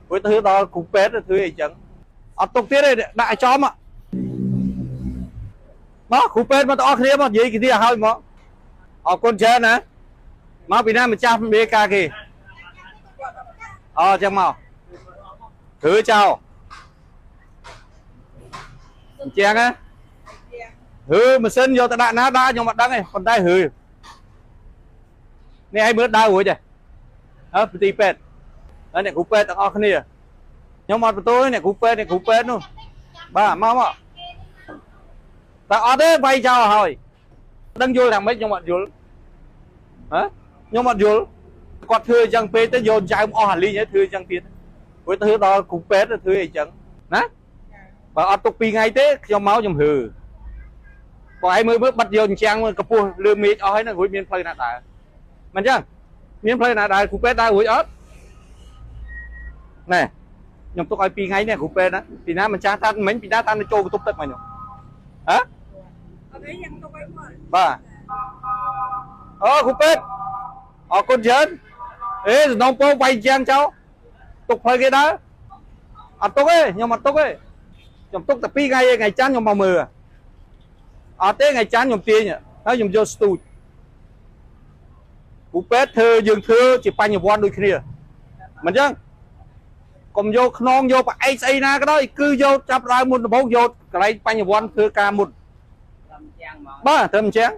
ព្រោះធ្វើដល់គ្រូពេទ្យធ្វើអីចឹងអត់ទុកទៀតទេដាក់ឲ្យចំមកគ្រូពេទ្យមកទាំងអស់គ្នាមកនិយាយគ្នាឲ្យមកអរគុណច្រើនណាមកពីណាម្ចាស់មេការគេអូចឹងមកធ្វើចោលអញ្ចឹងណាហឺម៉ាស៊ីនយកទៅដាក់ណាដាក់ខ្ញុំអត់ដឹងទេប៉ុន្តែហឺនេះឲ្យមើលដើររួចទេអើមន្ទីរពេទ្យហើយអ្នកគ្រូពេទ្យទាំងអស់គ្នាខ្ញុំអត់បន្ទោសទេអ្នកគ្រូពេទ្យអ្នកគ្រូពេទ្យនោះបាទមកមកតែអត់ទេវាយចោលហើយដឹងយល់ថាម៉េចខ្ញុំអត់យល់ហ៎ខ្ញុំអត់យល់គាត់ធ្វើអញ្ចឹងពេកទៅយកចើមអស់អាលីងហើយធ្វើអញ្ចឹងទៀតព្រោះធ្វើដល់គ្រូពេទ្យទៅធ្វើអីចឹងណាបើអត់ទុក2ថ្ងៃទេខ្ញុំមកខ្ញុំហឺបើឯងមើលមើលបាត់យកអញ្ចឹងមើលកពស់លើមេឃអស់ហើយហ្នឹងរួចមានផ្លូវណាដើរមិនអញ្ចឹងមានផ្លូវណាដើរគ្រូពេទ្យដើររួចអត់ណែខ្ញុំទុកឲ្យ2ថ្ងៃនេះគ្រូពេទ្យណាពីណាម្ចាស់តាមិញពីណាតាទៅចូលបន្ទប់ទឹកមកខ្ញុំហ៎ អត់ទេយ៉ាងទុកឲ្យមក បាទអូគ្រូពេទ្យអរគុណច្រើនអេសំណងពងវាយជាងចោលទុកផ្លូវគេដើរអត់ទុកទេខ្ញុំអត់ទុកទេខ្ញុំទុកតែ2ថ្ងៃឯងថ្ងៃច័ន្ទខ្ញុំមកមើលអត់ទេថ្ងៃច័ន្ទខ្ញុំទាញហើយខ្ញុំយកស្ទូចគ្រូពេទ្យធ្វើយើងធ្វើជាបញ្ញវន្តដូចគ្នាមិនអញ្ចឹងកុំយកខ្នងយកផ្អែកស្អីណាក៏ដោយគឺយកចាប់ដើមមុនដំបូងយកកន្លែងបញ្ញវន្តធ្វើការមុន បាទត្រូវអញ្ចឹង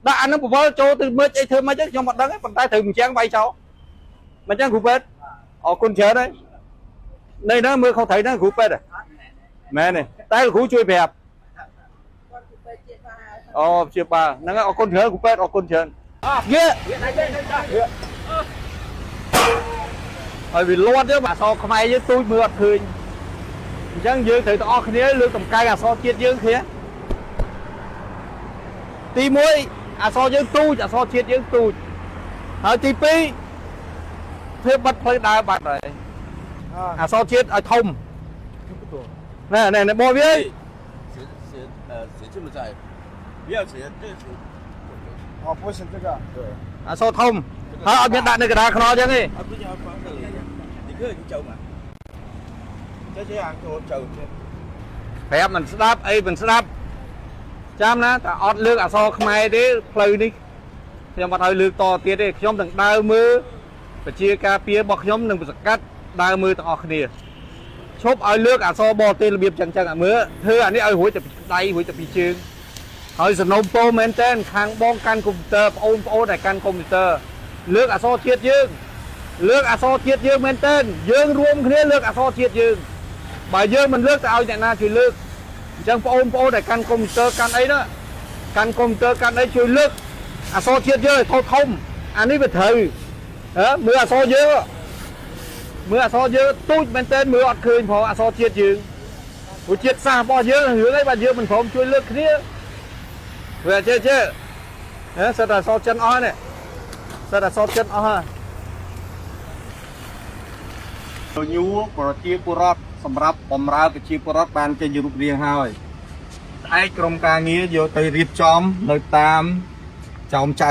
ដាក់អានឹងពវល់ចូលទៅមើលអីធ្វើម៉េចទេខ្ញុំអត់ដឹងទេប៉ុន្តែត្រូវអញ្ចឹងវាយចោលមិនអញ្ចឹងគ្រូពេទ្យអរគុណច្រើនហើយនៅហ្នឹងមើលខុសត្រូវហ្នឹងគ្រូពេទ្យហ៎មែនទេតែគ្រូជួយប្រាប់ គាត់ទៅពេទ្យជាតិបាល អូព្យាបាលហ្នឹងហើយអរគុណច្រើនគ្រូពេទ្យអរគុណច្រើនយេហើយវាលាត់ទៅអក្សរខ្មែរយើងទូចមើលអត់ឃើញអញ្ចឹងយើងត្រូវទាំងអស់គ្នាលើកតម្កើងអក្សរជាតិយើងគ្នាទី1អក្សរយើងទូចអក្សរជាតិយើងទូចហើយទី2ធ្វើបិទផ្លូវដើរបាត់ហើយអក្សរជាតិឲ្យធំណែណែណែបងវា 写写写这么在，不要写这写。哦，不是这个，对， អក្សរធំហើយអត់មានដាក់នៅកណ្ដាលខ្នល់អញ្ចឹងទេ 啊不要放这里，你可以走嘛。这这样给我走去。 ប្រាប់មិនស្ដាប់អីមិនស្ដាប់ចាំណាតែអត់លើកអក្សរខ្មែរទេផ្លូវនេះខ្ញុំអត់ឲ្យលើកតទៀតទេខ្ញុំនឹងដើរមើលប្រជាការពាររបស់ខ្ញុំនឹងសកាត់ដើរមើលទាំងអស់គ្នាឈប់ឲ្យលើកអក្សរបរទេសរបៀបចឹងចឹងអាមើលធ្វើអានេះឲ្យរួចតែពីដៃរួចតែពីជើងហើយសំណូមពរមែនតើខាងបងកាន់កុំព្យូទ័របងប្អូនដែលកាន់កុំព្យូទ័រលើកអក្សរជាតិយើងលើកអក្សរជាតិយើងមែនតើយើងរួមគ្នាលើកអក្សរជាតិយើង បើយើងមិនលើកទៅឲ្យអ្នកណាជួយលើកអញ្ចឹងបងប្អូនដែលកាន់កុំព្យូទ័រកាន់អីនោះកាន់កុំព្យូទ័រកាន់អីជួយលើកអក្សរជាតិយើងឲ្យធំធំអានេះវាត្រូវហ៎មើលអក្សរយើងមើលអក្សរយើងទូចមែនទែនមើលអត់ឃើញផងអក្សរជាតិយើងព្រោះជាតិសាសន៍របស់យើងរឿងអីបាទយើងមិនព្រមជួយលើកគ្នាវាចេះចេះហ៎សិតតែអក្សរចិនអស់នេះសិតតែអក្សរចិនអស់ហើយ ញួរប្រជាពលរដ្ឋសម្រាប់បំរើប្រជាពលរដ្ឋបានចេញរូបរាងហើយស្អែកក្រុមការងារយកទៅរៀបចំនៅតាមចោមចៅ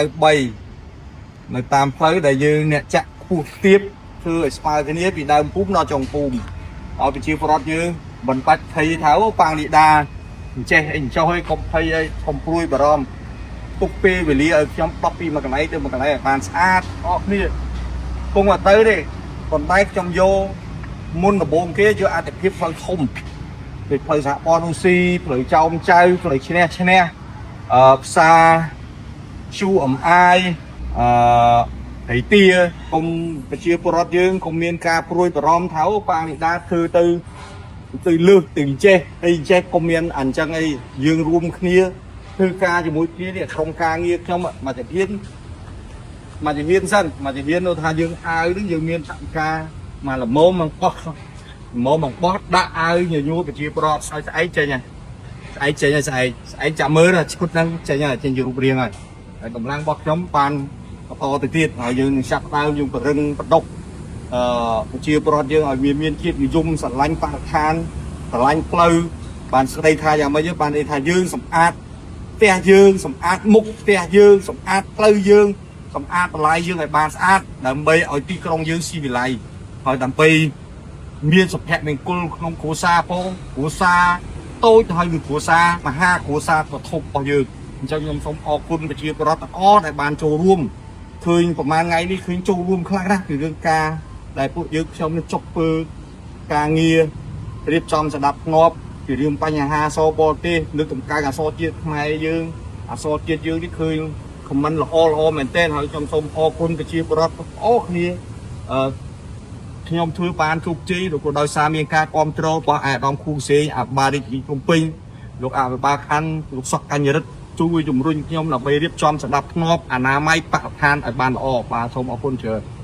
3នៅតាមផ្លូវដែលយើងអ្នកចាក់ខ្ពស់ខ្ទាបធ្វើឲ្យស្មើគ្នាពីដើមភូមិដល់ចុងភូមិឲ្យប្រជាពលរដ្ឋយើងមិនបាច់ភ័យថាអូប៉ាងលីដាអញ្ចេះអីអញ្ចោះអីកុំភ័យអីកុំព្រួយបារម្ភទុកពេលវេលាឲ្យខ្ញុំដោះពីមួយកន្លែងទៅមួយកន្លែងឲ្យបានស្អាតអស់គ្នាគង់អត់ទៅទេប៉ុន្តែខ្ញុំយក មុនដំបូងគេយកអតិភិបផ្លូវធំដូចផ្លូវសហព័ន្ធរុស្ស៊ីផ្លូវចោមចៅផ្លូវឈ្នះឈ្នះអឺផ្សារ QMI អឺហៃទាកុំប្រជាពលរដ្ឋយើងកុំមានការព្រួយបារម្ភថាអូប៉ាងនេះដាធ្វើទៅទៅលើសទៅចេះអីចេះកុំមានអញ្ចឹងអីយើងរួមគ្នាធ្វើការជាមួយគ្នានេះក្រុមការងារខ្ញុំមកតែហ៊ាន មកជំហានសិនមកជំហាននោះថាយើងអាវនឹងយើងមានថវិកាមកល្មមមកបោះល្មមមកបោះដាក់អាវញញួរប្រជាប្រដ្ឋឲ្យស្អែកចេញហើយស្អែកចេញហើយស្អែកស្អែកចាំមើលណាឈុតហ្នឹងចេញហើយចេញជារូបរាងហើយហើយកម្លាំងរបស់ខ្ញុំបានបន្តទៅទៀតហើយយើងនឹងចាប់ដើមយើងបរឹងបដុកអឺប្រជាប្រដ្ឋយើងឲ្យវាមានជាតិនិយមស្រឡាញ់បរិស្ថានស្រឡាញ់ផ្លូវបានស្ដីថាយ៉ាងម៉េចបានន័យថាយើងសម្អាតផ្ទះយើងសម្អាតមុខផ្ទះយើងសម្អាតផ្លូវយើង សម្អាតបន្លាយយើងឲ្យបានស្អាតដើម្បីឲ្យទីក្រុងយើងស៊ីវិល័យហើយដើម្បី មានសុភមង្គលក្នុងគ្រួសារផងគ្រួសារតូចហើយគឺគ្រួសារមហាគ្រួសារប្រធំរបស់យើងអញ្ចឹងខ្ញុំសូមអរគុណប្រជាពលរដ្ឋទាំងអស់ដែលបានចូលរួមឃើញប្រហែលថ្ងៃនេះឃើញចូលរួមខ្លះណាស់គឺរឿងការដែលពួកយើងខ្ញុំនេះចុកពើការងាររៀបចំស្ដាប់ធ្នាប់ពីរឿងបញ្ហាសបរទេសលើកតម្កើងអក្សរជាតិខ្មែរយើងអក្សរជាតិយើងនេះឃើញខមមិនល្អល្អមែនទែនហើយខ្ញុំសូមអរគុណប្រជាពលរដ្ឋទាំងអស់គ្នាអឺ ខ្ញុំធ្វើបានជោគជ័យឬក៏ដោយសារមានការគ្រប់គ្រងរបស់អាដាមខូសេងអាបារាជភ្នំពេញលោកអភិបាលខណ្ឌលោកសុកកញ្ញរិទ្ធជួយជំរុញខ្ញុំដើម្បីរៀបចំសណ្ដាប់ធ្នាប់អនាម័យបរិស្ថានឲ្យបានល្អបាទសូមអរគុណច្រើន។